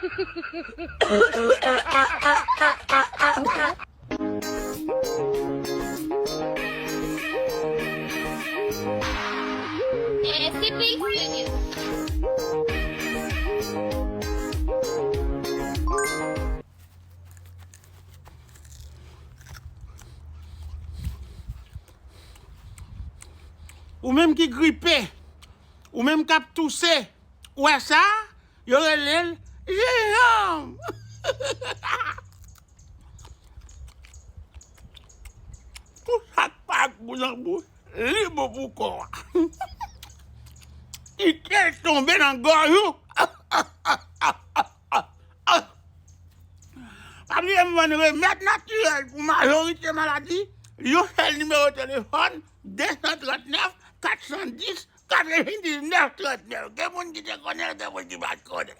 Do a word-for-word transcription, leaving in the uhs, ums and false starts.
Ou menm ki gripe, ou menm k ap touse, ou wè sa? Yo rele l jinjanm. Tout sa k pa bon nan bouch, li bon pou kò a. Kite l tonbe nan gòj ou. Pa bliye m vann remèd natirèl pou majorite maladi. Yon sèl nimewo telefòn, de san trannèf, kat san dis, katrevendiznèf trannèf. Gen moun ki te konnen l, gen moun ki pa t konnen.